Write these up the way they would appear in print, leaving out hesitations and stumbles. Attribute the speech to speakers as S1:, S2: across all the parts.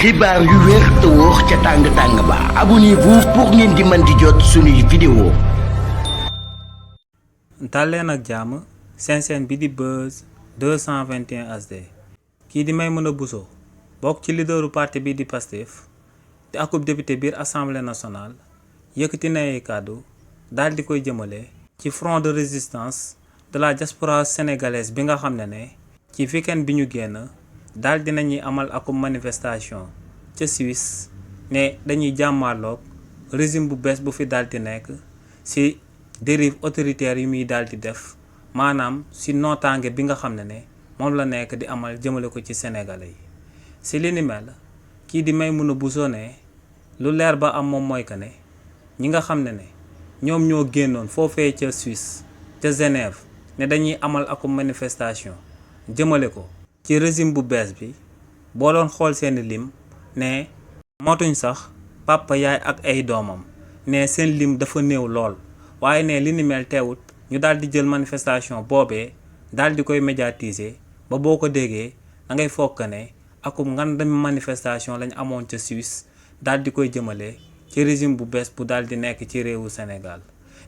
S1: xibaar yu wér te wóor ca tàng ba abonnez-vous pour ngeen di mën di jot suñuy vidéo.
S2: dal leen ak jàmm seen chaîne bi di Buzz 221 HD kii di Maimouna Bousso bokk ci leaderu parti bi di Pastef te akub député biir assemblée nationale yëkkati na ay kàddu daal di koy jëmale ci front de résistance de la diaspora sénégalaise bi nga xam ne ci week-end bi ñu génn daal dinañuy amal akub manifestation ca Suisse ne dañuy jàmmarloog régime bu bees bu fi daal di nekk ci dérive autoritaire yi muy daal di def maanaam ci nootaange bi nga xam ne moom la nekk di amal jëmale ko ci sénégalais yi ci li ni mel kii di Maimouna Bousso ne lu leer ba am moom mooy que ne ñi nga xam ne ñoom ñoo génnoon foofee ca Suisse ca Genève ne dañuy amal akub manifestation jëmale ko ci régime bu bees bi boo doon xool seeni lim ne motuñ sax papa yaay ak ay doomam ne seen lim dafa néew lool waaye ne li ni mel teewut ñu daal di jël manifestation boobee daal di koy médiatiser ba boo ko déggee da ngay foog ne akum ngandam manifestation lañ amoon ca Suisse daal di koy jëmale ci régime bu bees bu daal di nekk ci réewu Sénégal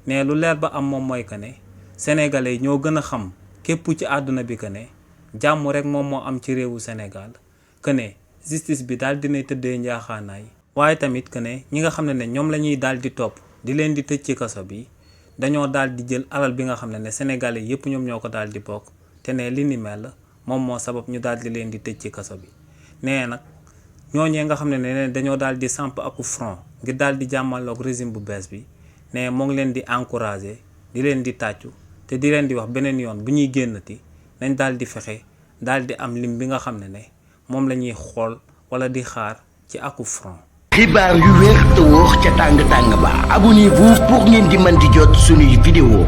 S2: ne lu leer ba am moom mooy que ne sénégalais yi ñoo gën a xam képp ci àdduna bi que ne jàmm rek moom moo am ci réewu Sénégal que ne justice bi daal dinay tëddee njaaxaanaay waaye tamit que ne ñi nga xam ne ñoom la ñuy daal di topp di leen di tëj ci kaso bi dañoo daal di jël alal bi nga xam ne sénégalais yépp ñoom ñoo ko daal di bokk te ne li ni mel moom moo sabab ñu daal di leen di tëj ci kaso bi nee nag ñooñee nga xam ne dañoo daal di samp aku front ngir daal di jàmmaloog régime bu bees bi ne moo ngi leen di encourager di leen di tàccu te di leen di wax beneen yoon bu ñuy génnati nañ daal di fexe daal di am lim bi nga xam ne moom la ñuy xool wala di xaar ci aku front.
S1: xibaar yu wér te wóor ca tàng ba abonnez-vous pour ngeen di mën di jot suñuy vidéo.